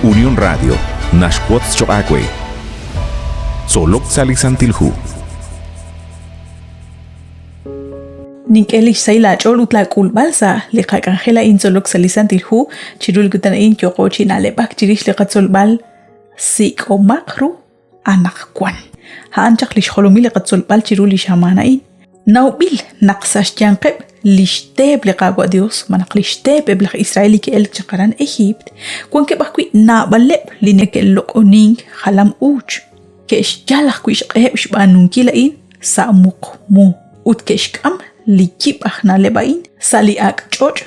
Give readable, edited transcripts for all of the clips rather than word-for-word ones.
Unión Radio naxwotz choq' aawe. Tzolok sa' li Santil Hu. Nink'e lix sahil aach'ool ut laak'ulb'al sa' li qak'anjel a'in tzolok sa' li Santil Hu chiru li kutan a'in yooqo chi na'leb'ak chirix li qatzolb'al sik'omaq ru anaqwan. A'an chaq li xjolomil li qatzolb'al chiru li xamaan a'in. Nawb'il naq sa' xyanqeb' li xteep li Qaawa' Dios, malaj li xteep eb' laj Israel li ke'elk chaq aran Ejiipt, wankeb' ajwi' naab'aleb' li neke'loq'onink jalam uuch. Ke'xyal ajwi' xq'eheb' xb'aanunkil a'in sa' muqmu ut ke'xk'am li yib' aj na'leb' a'in sa' li ak' ch'och'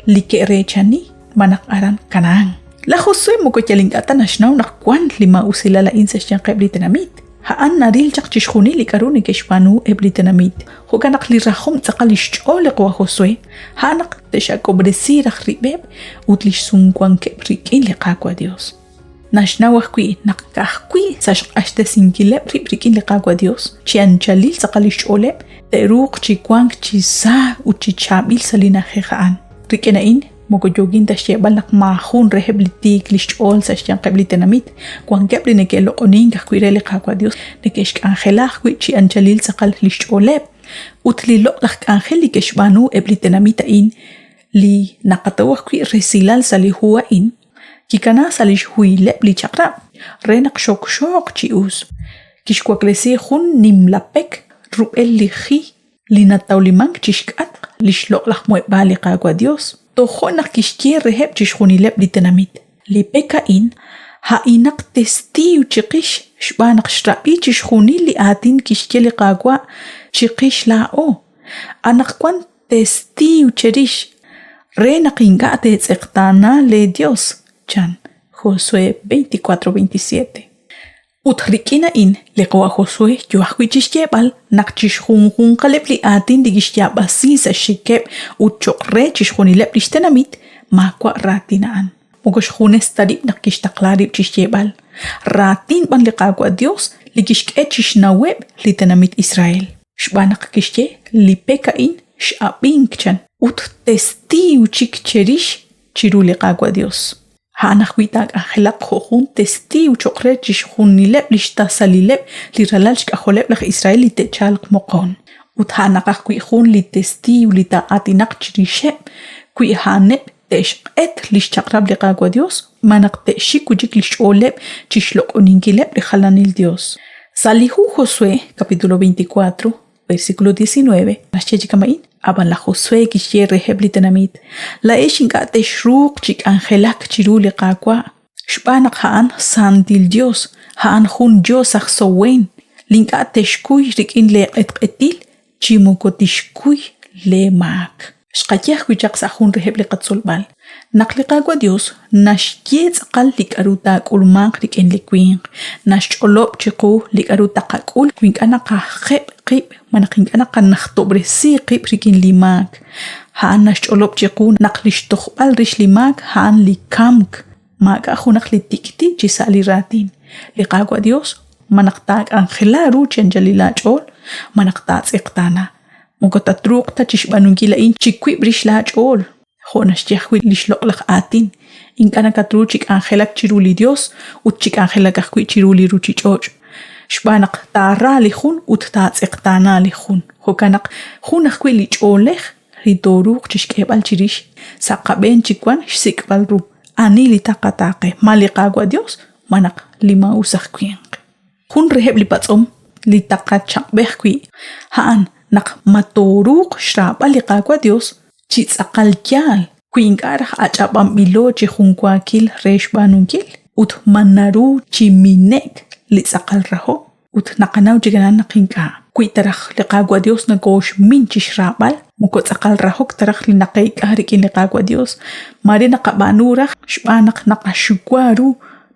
li ke'reechani malaj aran Canaán. Laj Josué moko yal ink'a' ta naxnaw naq wank li maa'usilal a'in sa' xyanqeb' li tenamit. A'an naril chaq chixjunil li k'aru neke'xb'aanu eb' li tenamit. Jo'kan naq li rajom tz'aqal li xch'ool li qawa' Josué, a'an naq te'xak'ob'resi raj rib'eb' ut li xsumwankeb' rik'in li Qaawa' Yos. Naxnaw ajwi' naq ka'ajwi' sa' xq'axtesinkileb' rib' rik'in li Qaawa' Yos, chi anchalil tz'aqal li xch'ooleb', te'ruuq chi wank chi sa ut chi chaab'il sa' li na'ajej a'an. Rik'in a'in, moko yookin ta xyeeb'al naq maajun reheb' li tiik li xch'ool sa' xyanqeb' li tenamit, wankeb' li neke'loq'onink ajwi' re li Qaawa' Yos, neke'xk'anjela ajwi' chi anchalil tz'aqal li xch'ooleb'. Ut li loq'laj k'anjel li ke'xb'aanu eb' li tenamit a'in, li naqataw ajwi' resilal sa' li hu a'in, Kikana sa' li xhuhileb' li chaq'rab' re naq xokxooq chi us. Kixwaklesi jun nimla pek rub'el li ji li natawlimank chi xk'atq li xloq'laj muheb'aal li Qaawa' Yos. Tojo' naq kixye reheb' chixjunileb' li tenamit, Li pek a'in, a'inaq testiiw chiqix xb'aan naq xrab'i chixjunil li aatin kixye li Qaawa' chiqix laa'o. Anaqwan testiiw cherix re naq ink'a' teetz'eqtaana leeYos, chan Josué 24, 27. Ut rik'in a'in li qawa' Josué yo ajwi' chi xyeeb'al naq chixjunjunqaleb' li aatin li kixyaab'asi sa' xxikeb' ut cho'q re chixjunileb' li xtenamit maawa' raatin a'an. Moko xjunes ta rib' naq kixtaqla rib' chi xyeeb'al, raatin b'an li Qaawa' Yos li kixk'e chi xnaweb' li tenamit Israel. Xb'aan naq kixye, Li pek a'in x'ab'ink, chan, ut testiiw chik cherix chiru li Qaawa' Yos. A'an ajwi' taak'anjelaq jo' jun testiiw cho'q re chixjunileb' li xtasalileb' li ralal xk'ajoleb' laj Israel li te'chalq moqon. Ut a'anaq ajwi' jun li testiiw li taa'aatinaq chirixeb' wi a'aneb' te'xq'et li xchaq'rab' li Qaawa' Yos malaj te'xik wi' chik li xch'ooleb' chi xloq'oninkileb' li jalanil yos. Sa' li hu Josué, capítulo 24, versículo 19, naxye chi kama'in, Ab'an laj Josué kixye reheb' li tenamit, Laa'ex ink'a' texruuq chi k'anjelak chiru li Qaawa', xb'aan naq a'an santil Yos, a'an jun Yos aj sowen, li ink'a' texkuy rik'in leeq'etq'etil chi moko tixkuy lee maak. Xqaye ajwi' chaq sa' jun reheb' li qatzolb'al naq li Qaawa' Dios naxye tz'aqal li k'a'ru taak'ulmanq rik'in li winq, naxch'olob' chiqu li k'a'ru taqak'ul wi ink'a' naqajeb' qib' malaj ink'a' naqanajtob'resi qib' rik'in li maak. A'an naxch'olob' chiqu naq lix tojb'al rix li maak a'an li kamk. Maak'a' junaq li tik'ti' chi sa' li raatin. Li Qaawa' Dios ma naq taak'anjela ru chi anchalil aach'ool, ma naq taatz'eqtaana. Moko tatruuq ta chixb'aanunkil a'in chi wiib' rix laach'ool, jo' naxye ajwi' li xloq'laj aatin, ink'a' nakatru chi k'anjelak chiru li Dios ut chi k'anjelak ajwi' chiru li ruchich'och', xb'aan naq taara li jun ut taatz'eqtaana li jun. Jo'kan naq jun ajwi' li ch'oolej li tooruuq chixk'eeb'al chirix sa' qab'een chi wan xsik'b'al ru ani li taqataaqe, ma li Qaawa' Dios malaj li maa'us aj winq. Jun reheb' li patz'om li taqachaq'b'ej wi' a'an naq ma tooruuq xraab'al li Qaawa' Dios chi tz'aqal yaal wi ink'a' raj ach'ab'anb'ilo chi junwaakil re xb'aanunkil, ut ma naru chi mine'k li tz'aqal rahok. Ut naqanaw chik aran naq ink'a'. Wi ta raj li Qaawa' Dios nokooxmin chi xraab'al, moko tz'aqal rahok ta raj li naqeek'a rik'in li Qaawa' Dios. Maare naqab'aanu raj xb'aan naq naqaxuwa ru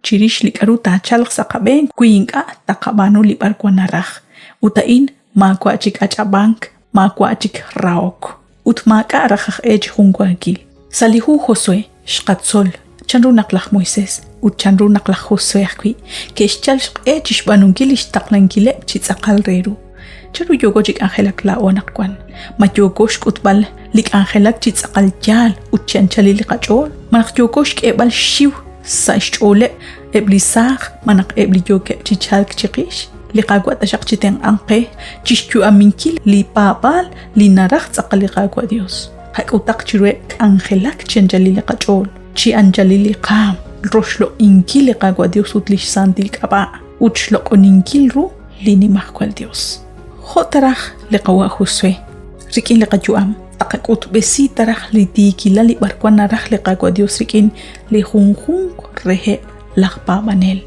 chirix li k'aru taachalq sa' qab'een wi ink'a' taqab'aanu li b'arwan naraj. Ut a'in maawa' chik ach'ab'ank, maawa' chik rahok. Ut maak'a' raj aj e chi junwaakil. Sa' li hu Josué xqatzol chanru naq laj Moisés ut chanru naq laj Josué ajwi' ke'xyal xq'e chi xb'aanunkil li xtaqlankileb' chi tz'aqal re ru. Chanru yooko chi k'anjelak laa'o anaqwan? Ma yooko xk'utb'al li k'anjelak chi tz'aqal yaal ut chi anchalil li qach'ool? Malaj yooko xk'eeb'al xxiw sa' xch'ooleb' eb' li saaj malaj eb' li yookeb' chi chalk chiqix? Li Qaawa' taxaq chitenq'anq qe chixyu'aminkil li paab'aal li naraj tz'aqal li Qaawa' Dios. Qak'utaq chiruheb' k'anjelak chi anchalil li qach'ool, chi anchalil li qaam, roxloq'inkil li Qaawa' Dios ut lix santil k'ab'a', ut xloq'oninkil ru li Nimajwal Dios. Jo' taraj li qawa' Josué, rik'in li qayu'am, taqak'utb'esi taraj li tiikilal li b'arwan naraj li Qaawa' Dios rik'in li junjunq reheb' laj paab'anel.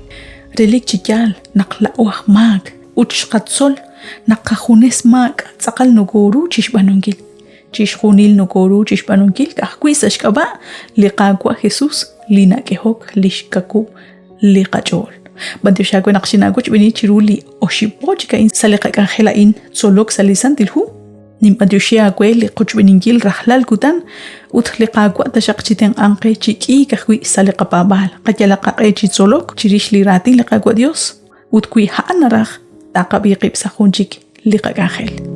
Relik chi yaal naq laa'o aj maak ut xqatzol naq qajunes maak tz'aqal nokooru chixb'aanunkil. Chixjunil nokooru chixb'aanunkil ka'ajwi' sa' xk'ab'a' li Qaawa' Jesus li nak'ehok lix kawub' li qach'ool. B'antiox aawe naq xinaawochb'eeni chiru li oxib' po chik a'in sa' li qak'anjel a'in tzolok sa' li Santil Hu. Ninb'antioxi aawe li qochb'eeninkil rajlal kutan ut li Qaawa' taxaq chi tenq'anq qe chi k'iik ajwi' sa' li qapaab'aal. Qayalaq qaq'e chi tzolok chirix li raatin li Qaawa' Dios ut wi a'an naraj taqab'i qib' sa' jun chik li qak'anjel.